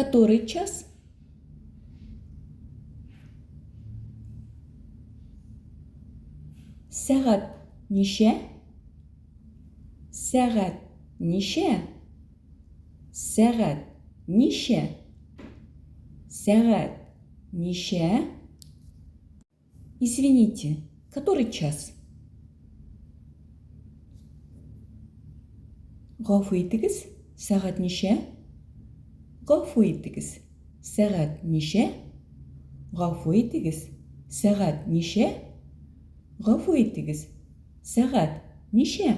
Который час? Сәгать ничә? Сәгать ничә? Сәгать ничә? Сәгать ничә? Извините, который час? Гафу итегез, сәгать ничә? Гафу итегез, сәгать ничә? Гафу итегез, сәгать ничә? Гафу итегез, сәгать ничә?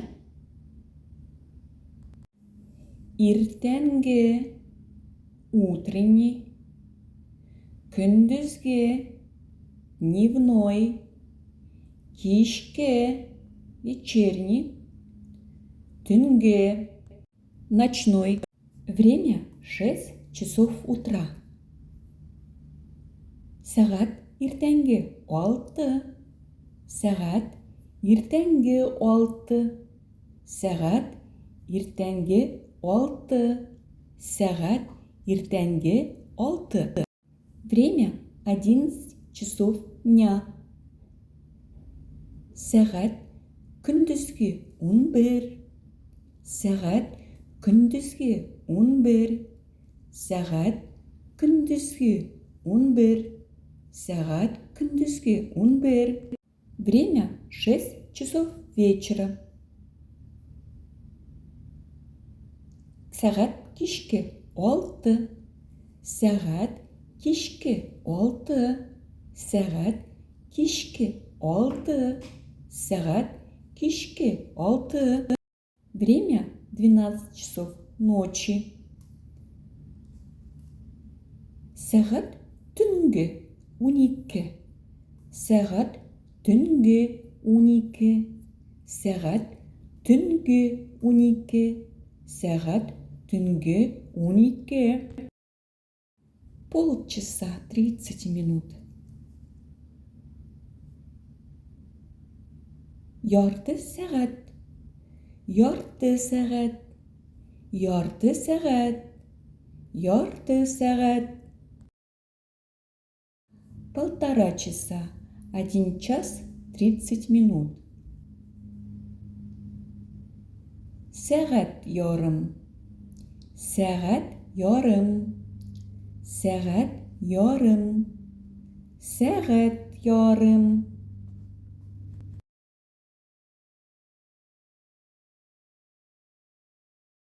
Иртәнге, утренний, көндезге, дневной, кичке, вечерний, төнге, ночной. Время 6 часов утра. Сәгать иртәнге алты. Сәгать иртәнге алты. Сәгать иртәнге алты. Сәгать иртәнге алты. Время 11 часов дня. Сәгать көндезге 11. Сәгать көндезге 11. Сәгать көндезге 11. Сәгать көндезге 11. Время 6 часов вечера. Сәгать кичке алты. Сәгать кичке алты. Сәгать кичке алты. Сәгать кичке алты. Время 12 часов ночи. Сәгать төнге 12. Сәгать төнге 12. Сәгать төнге 12. Сәгать төнге 12. Полчаса 30 минут. Ярты сәгать. Ярты сәгать. Ярты сәгать. Ярты сәгать. Полтора часа. Один час 30 минут. Сәгать ярым. Сәгать ярым. Сәгать ярым. Сәгать ярым.